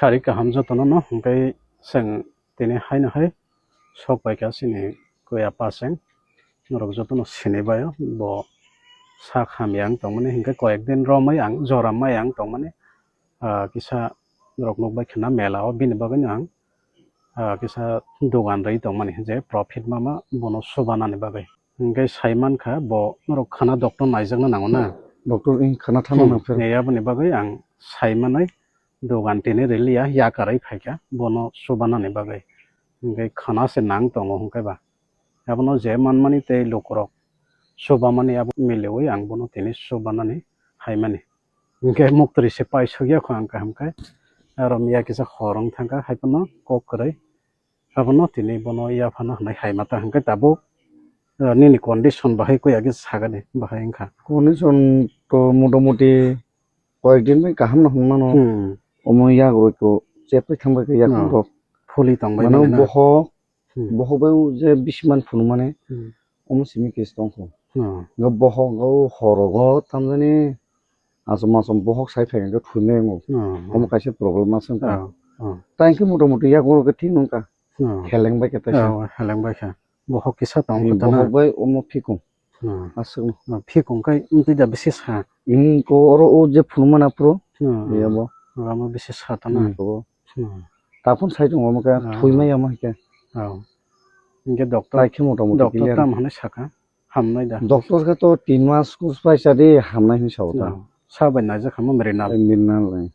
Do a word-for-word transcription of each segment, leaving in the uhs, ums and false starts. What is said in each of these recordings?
Sari kaham jotono no, hwnkhe chwng tini haino hai sok paikha chini kuya Paseng. Norok jotono sinibaio, bo sak hamya wng tongmani, hwnkhe koyek din romwi ang jora maya wng tongmani. Ah, kisa norok nukbai khna mela o, bini bagwino ang, ah, kisa dogan rwi tongmani, je profit mama bono chubanani bagwi. Hwnkhe sai mankha bo norok khana doctor naijakna nango na. Doctor wng khana thangna Hmm. nang phero. Aboni bagwi ang sai manwi dogan tini rwliya, yakarwi phaikha bono chubanani bagwi. Hwnkhe khana se nang tongo hwnkhe ba. Abono je manmani tei lukurok chubamani abo miliwi ang bono tini chubanani haimani. Hwnkhe muktwi se paisukya kho ang kaham khe. Aro miya kisa hor wng thangkha, haiphano kok kwrwi. Abono tini bono yaphano hwnwi hai mata hwnkhe tabuk, ah, nini condition bahai kuyagi sagani bahai wngkha. Condition to motamuti koyek din bai kaham no hwnmano. Hmm. Omo yago ko chepri thangbai khe yakung No. rok. Phuli tongbai Mano mani na. bohok, Hmm. bohok bai je bisiman phunukmani Hmm. omo simi case tongkho. No. Nga bohok nga o horogo tamjani asom asom bohok sai phai hwnkhe thwimai wngo. No. Omo kaisa problem aswk wngkha. Oh, oh. Tei hwnkhe motamuti yago rok khe thik wngkha. Hmm. Heleng bai khe taisa. Oh, heleng bai kha. Bohok kisa tong Hmm, kha tana. bohok bai omo phikung. Hmm. Aswkno. Oh, phikung kai wngtwi da bisi sa. Hmm, ko oro o je phunukmana phuru. Hmm. Yabo. Omo bisi sa tana. Hmm, kobo. Hmm. Taphun sai tongo omo khe Ah. thwimai omo hai khe. Oh. Hwnkhe doctor, Tai khe motamuti doctor clear. tam hwnwi sakha. Hamnai da. Doctor khe to tin mas course pai chadi hamnai hinwi sao ta. No. Sa bai naijak hamma mrinal. Mrinal, eh.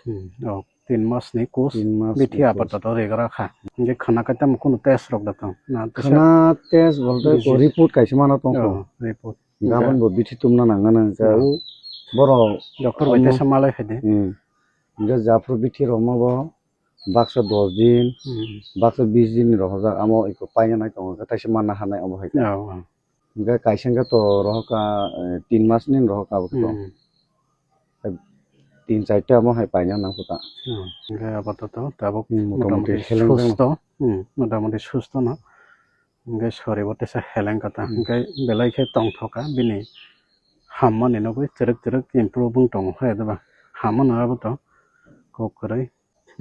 Hmm. Oh, tin mas ni course. Tin mas Bithi ni course. apato to regra kha. Hingke khana kaitam kunu test rok da tong. Na tesa Khana test bolte ko Bisi. report kaisa mana tong kho. Oh, report. Gabon Hingke bo bithi tumna nangana hingke Oh. u boro Doctor bai omo tesa malai khaide. Hmm. Hingke japhru bithi rokma bo baksa dos din, Hmm. baksa bis din ni rohorjak amo eko paina nai tongo, taisa manna hanai omo hai khe. Oh, oh. Hingke kaisa hingke to rohorkha, eh, tin mas ni rohorkha abo khe to. Hmm. Tin charta omo hai paina nang kho ta. Hmm. Hingke apato to tabuk Hmm, motamuti motamuti heleng susto. Hmm, motamuti susto no. Hingke sori bo tesa heleng kha ta. Hmm. Hingke belai khe tongthok kha bini hammani nogwi twrwk twrwk improve wng tongo hai doba. Hamano abo to kok kwrwi.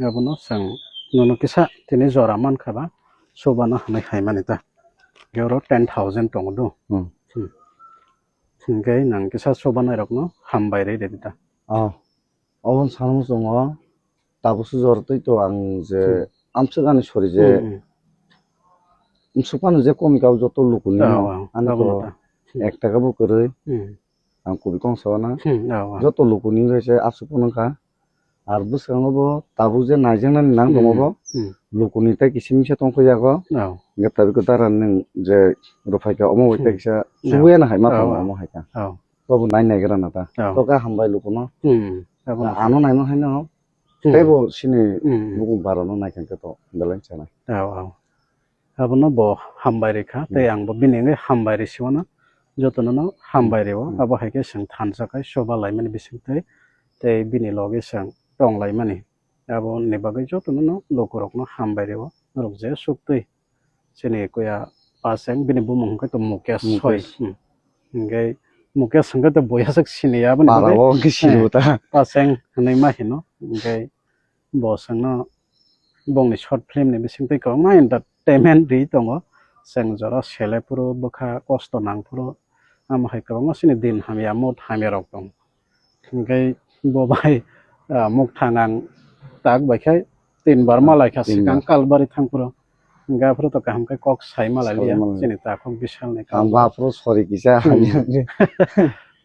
Abono chwng nono kisa tini jora mankha ba, chubana hinwi hai mani ta. Hingke oro ten thousand tongo do. Hmm. Hmm. Hingke nang kisa chubanai rokno hambai rwi rwdi ta. Oh. Obo sanmo chwng o tabuk sujor twi to ang je Hmm. amswk ani sori je Hmm, hmm. mswk phano je komikha o joto lukuni Oh, no. oh, Ani tabuk to ta. Hmm. Ek taka bo kwrwi. Hmm. Ang kubui kong sa na. Hmm, oh, oh. Joto lukuni bai se aswk phano kha. Ar bwskango bo tabuk je naijaknani nang tongo Hmm, bo. hmm. Lukuni tei kisim kisa tongkha yago. Oh. Hingke tabuk dara nung je rwphai kha omo bai tei Hmm. kisa Oh. chubuya na hai ma Oh, tongo oh. omo hai kha. Oh. Tobo nai naigra na ta. Oh. To kha hambai lukuno. Hmm. Abo no. Ano naima haino Hmm. tei bo sini Hmm. bukung barano nai kha to belai chanai. Oh, oh. Abono bo hambai rikha, tei Hmm. ang bo bini wngwi hambai risiwano, jotono no hambai rio, Hmm. abo hai khe chwng thansa khai soba laimani bisingtwi, tei bini logi chwng tong laimani. Aboni bagwi jotono no lukurokno hambai rio, norok je suktwi. Chini kuya Paseng, bini bumung hwnkhe to Mukesh Mukesh. Soi. Hmm. Hingkhe Mukesh hwnkhe to buya swk sini ya, aboni bagwi, Para o hwnkhe sini eh, ta. Paseng hwnwi ma hino. Hingkhe bo chwngno bongni short film ni bisingtwi kwbangma entertainment ri tongo. Chwng jora sele phuru bwkha kosto nang phuru amo hai kwbangma chini din hamya mood hamya rok tongo. Hingkhe bo bai, ah, mukthang ang tak bai khe tin bar ma lai kha Tin swkang bar. Kalbari thang phuru. Hingkhe aphuru to kaham khe kok sai ma lai liya. Sai ma lai. Chini takhuk Bishal ni Ang kalbari. Ba aphuru sori kisa Hmm. hamya.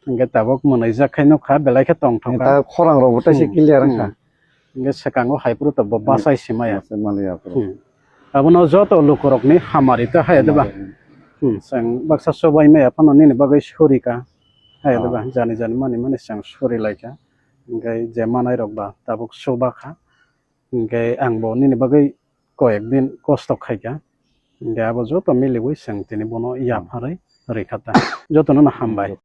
Hingkhe tabuk mwnwijak khai nukha, belai khe tongthok kha. Ta khorang rok bo tei se Hmm. clear Hmm. wngkha. Hingke swkango hai phuru to bo Hmm. bachai se maya. Bachai maliya phuru. Hmm. Abono joto lukurokni hamari ta haya diba? Hamari. Hmm, chwng baksa chubai maya phano nini bagwi suri ka. Haya Ah. diba? Jani jani mani mani chwng suri lai kha. Hingke je manai rok ba tabuk chuba kha. Hingke ang bo nini bagwi koyek din kosto khai kha. Hingke abo joto miliwi chwng tini bono Hmm. yapharwi rikha ta. Jotono no hambai.